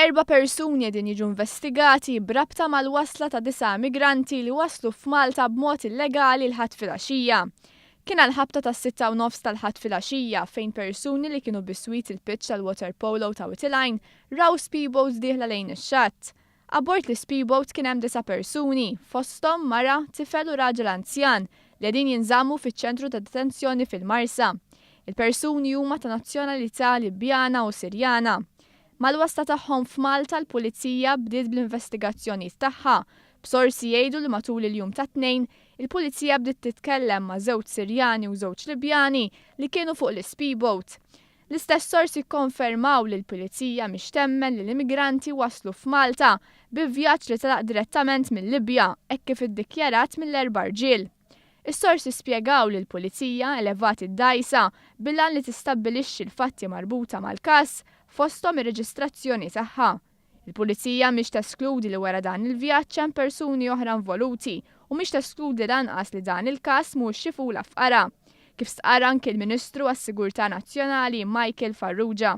Erba' persuni qegħdin jiġu investigati b'rabta mal-wasla ta' disa' immigranti li waslu f'Malta b'mod illegali l-Ħadd filgħaxija. Kien għall-ħabta tas-6:30 tal-Ħadd filgħaxija fejn persuni li kienu biswit il-pitch tal-waterpolo ta' Wied il-Għajn raw speedboat dieħla lejn ix-xatt. Abbord l-ispeedboat kien hemm disa' persuni, fosthom mara, tifel u raġel anzjan, li qegħdin jinżammu fiċ-ċentru ta' detenzjoni fil-Marsa. Il-persuni huma ta' nazzjonalità Libjana u Sirjana. Mal-wasla tagħhom f'Malta l-Pulizija bdiet bl-investigazzjonijiet tagħha, b'sorsi jgħidu li matul il-jum tat-Tnejn, il-Pulizija bdiet titkellem ma' żewġ Sirjani u żewġ Libjani li kienu fuq l-ispeedboat. L-istess sorsi kkonfermaw li l-Pulizija mhix temmen li l-immigranti waslu f'Malta bi vjaġġ li telaq direttament mil-Libja hekk kif iddikjarat mill-erba' rġiel. Is-sorsi spjegaw li l-Pulizija elevat id-dgħajsa bil-għan li tistabbilixxi l-fatti marbuta mal-każ fosthom ir-reġistrazzjoni tagħha. Il-Pulizija mhix teskludi li wara dan il-vjaġġ hemm persuni oħra involuti u mhix teskludi lanqas li dan il-każ mhux xi fula f'qara', kif stqarr anki l-Ministru għas-Sigurtà Nazzjonali Michael Farrugia.